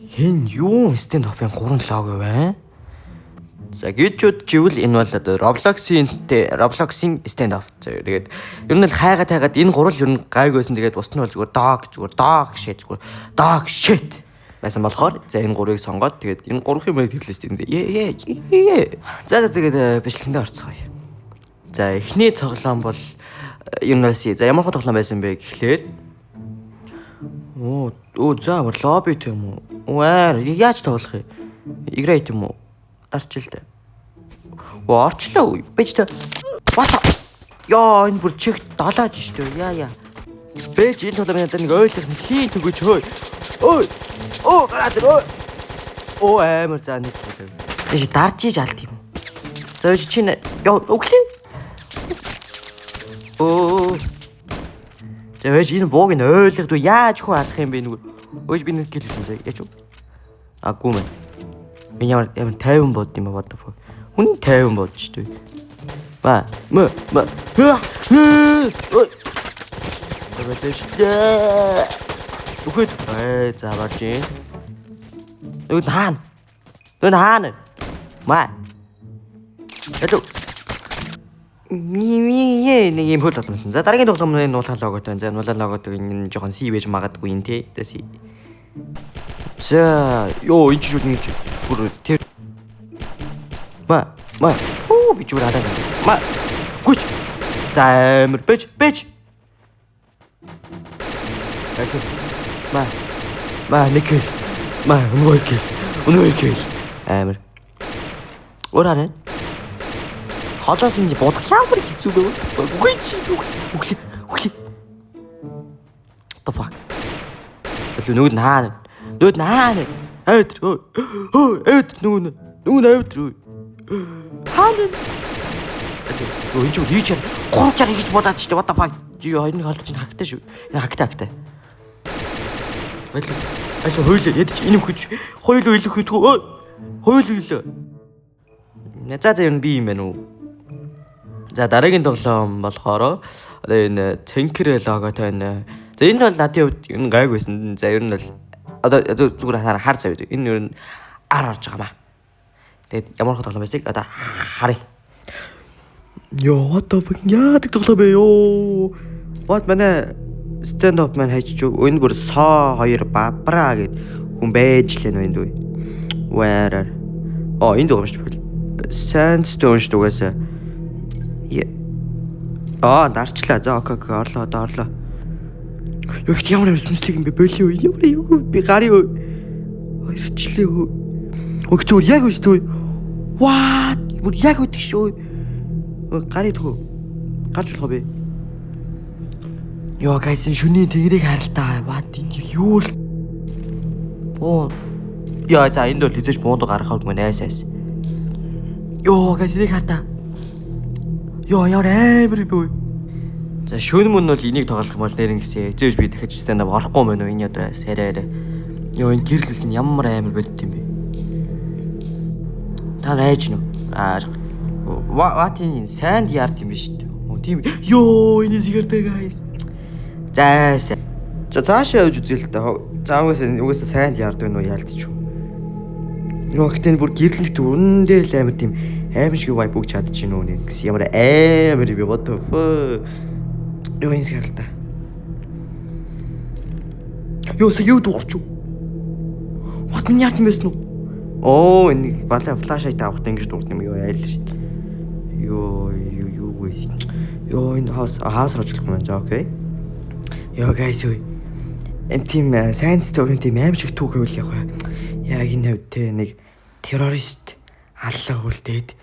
Энэ юу Standoff-ын 3 лого вэ? За, гэж бодчихвол энэ бол одоо Roblox-ийн Standoff. За, тэгээд ер нь л хайгаад хайгаад энэ гурал ер нь гайг байсан. Тэгээд бусд нь бол зүгээр dog shit, зүгээр dog shit байсан болохоор за, энэ гурыг сонгоод, тэгээд энэ гурвын мөрөд хэрлээ шүү дээ. Ээ ээ. За за, тэгээд бичлэгэндээ орцгоё. За, эхний тоглоом бол ер нь бас, за, ямар тоглоом байсан бэ гэхлээр, оо оо, за, лобби тийм үү? Оо, яаж тоглох юм? Играй тийм үү? Дарч л дээ. Оо, орчлоо. Бэж та. What? Яа, энэ бүр чихт долоож штэ. Яа яа. Бэж, энэ тоглоом надад нэг ойлгох нэг хийн төгөөч хөөе. Ой. Оо, гараад ир. Ой. Оо, амар, за, нэг. Эш дарж иж алт юм. За, чи ёо өглөө. Оо. За, ээж, энэ бууг нь ойлгодгүй, яаж хүү алах юм бэ нүгэр. Өөж, би нэг гэлсэн заа. Яч уу? А, гүм. Би ямар ямар 50 бод юм ба, what the fuck. Хүн 50 бод шүү дээ. Ба мө мө. Ой. шүү дээ. Үхээд ээ, за, барж ийн. Нөгөө хаана? Нөгөө хаана? Маа. Hello. Ми ми нэг юм хөл тоглоом. За, дараагийн тоглоом нь нуулаа логотой. За, нуулаа логотой, энэ жоохон C байж магадгүй энэ те. За, C. За, ёо, энэ ч шүүд нэг бүр тэр ма ма хөө, би зүгээр хадаа. Ма гүч. За, амар, бэж бэж. Ма ма, нэг kill. Ма, өнөө kill. Өнөө kill. Амар. Өөр хараа. Холоос нь бодох ямар хэцүү бэ? Үгүй чи, үгүй үгүй. What the fuck? Илүү нөгөөд нь хаана? Нөгөөд нь хаана? Авид. Хөө, авид, нөгөө нь. Нөгөө нь авид. Хаана? Өө, энэ ч хийж 360 хийж бодоод шүү дээ. What the fuck? Чи хоёр нэг холдож чинь хагтай шүү. Энэ хагтай хагтай. Аль аль хойлоо ядч энэ хөж хоёулаа илэх хөтгөө. Хоёулаа илээ. За за, ер нь би юм байна уу? За, дараагийн тоглоом болохоор одоо энэ цэнхэр логотой энэ. За, энэ бол надын хувьд ер нь гайг байсан. За, ер нь бол одоо зүгээр хар зав. Энэ ер нь ар орж байгаа маа. Тэгээд ямар хот тоглоом байсыг одоо харъя. Йоо, what the fuck, яадаг тоглоом бэ ёо? What, манай Standoff маань хайчиж энэ бүр соо хоёр бабра гэд хүн байж лээ нөө энд үү. Where? Оо, энд байгаа юм шүү дээ. Sandstone шүү дээ угаасаа. Аа, дарчлаа. За, okay, орлоо, одоо орлоо. Йоо, их ямар ямар сүнслэг юм бэ? Болио. Ямар юм би гарын хоёрчлээ хөө. Өгч түр яг үст үү? What? Бүр яг үдэх шүү. Гарын тхөө. Гарч болох бэ? Йоо, guys, энэ шүний тэнгэрийг харалтаа. What, энэ юу л. Боо. Яа, за, энд бол хизээж буунд гарах юм найс айс. Йоо, guys, энийг хартаа. Йоо, ямар амар бэ? За, шөнө мөн бол энийг тоглох юм бол нэр ингэсэн. Зөөж би дахиж Standoff орохгүй мөн үү энэ одоо арай арай. Йоо, энэ гэрлэл нь ямар амар бодит юм бэ? Та найж нү? Аа, what, энэ sand yard юм биш үү? Оо, тийм. Йоо, энэ сигартай, guys. За за, цаашаа явж үзье л та. За, угаасаа угаасаа sand yard байна уу, яалтч юу. Йоо, гэтээ бүр гэрлэнт үнэндээ л амар тийм аим шиг vibe өгч чадчих нү нэ гэсэн, ямар амар юм бэ, what the fuck. Йоо, энэ сигарл та. Йоо, сая юу дуугарч юу? What, миний яарт юм байсан уу? Оо, энэ балаа flashlight авахт ингэж дуурсан юм юу, айл шүү дээ. Йоо, юу юу вэ? Йоо, энэ house house руу очлохгүй юм. За, okay. Йоо, guys, юу. Эм тийм sandstone тийм аим шиг түүх байвал яг яг энэ хавьд те нэг террорист аллага үлдээд,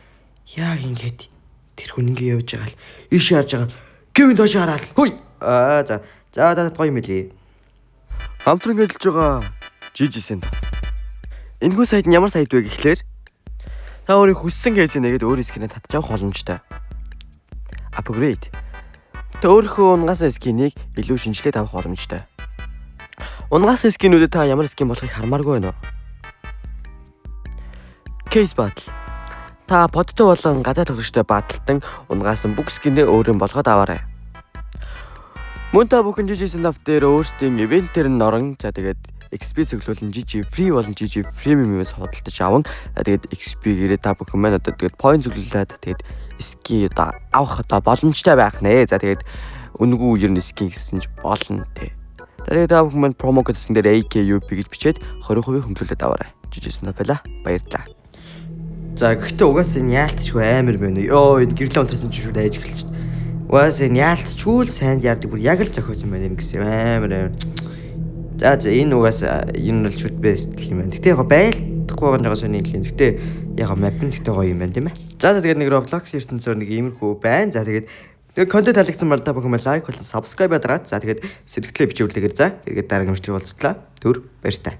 яг ингээд тэр хүн ингэ явж байгаа л иш харж байгаа гівэн доош хараад хүй, аа, за за, надад гоё юм лээ. Хамтран ажиллаж байгаа GG Center. Энэхүү сайт нь ямар сайт вэ гэхлээр та өөрийн хүссэн case ээ нэгээд өөр skin ээ татж авах боломжтой. Upgrade. Та өөрийнхөө унагаасан skin ийг илүү шинжилээд авах боломжтой. Унагаасан skin үүдэд та ямар skin болохыг хармааргүй байна уу? Case Battle. Та bot той болон гадаад тоглогчтой battle дан унагаасан бүх skin ээ өөрийн болгоод аваарай. Мөн та бүхэн GG Standoff дээр өөрсдийн event ээр нь орон за, тэгээд XP цуглуулан GG free болон GG premium-ээс худалдаж аван тэгээд XP-гээрээ та бүхэн маань одоо тэгээд point цуглуулад тэгээд skin одоо авах одоо боломжтой байх нэ. За, тэгээд үнэгүй ер нь skin гэсэн ч болно те. За, тэгээд та бүхэн маань promo code гэсэн дээр AKUP гэж бичээд 20% хөнгөлүүлээд аваарай. GG Snow-ла баярлалаа. За, гэхдээ угаасаа энэ яалтчгүй амар байна. Йоо, энэ гэрлээ унтарсан чи шууд айж эхэлж шít. Угаасаа энэ яалтчгүй л сайн яардаг, бүр яг л зохиосон байна юм гэсэн амар амар. За, энэ угаасаа энэ бол шүт best юм байна. Гэтэ яг байлдахгүй байгаа жоо сони юм. Гэтэ яг map нь гэтэ гоё юм байна, тийм ээ. За, тэгээд нэг Roblox ертөнцөөр нэг иймэрхүү байна. За, тэгээд контент таалагдсан бол та бүхэн like болон subscribe дараад, за, тэгээд сэтгэлээ бичүүлээгээр, за, тэгээд дараагийн бичлэг уулзлаа. Түр баяртай.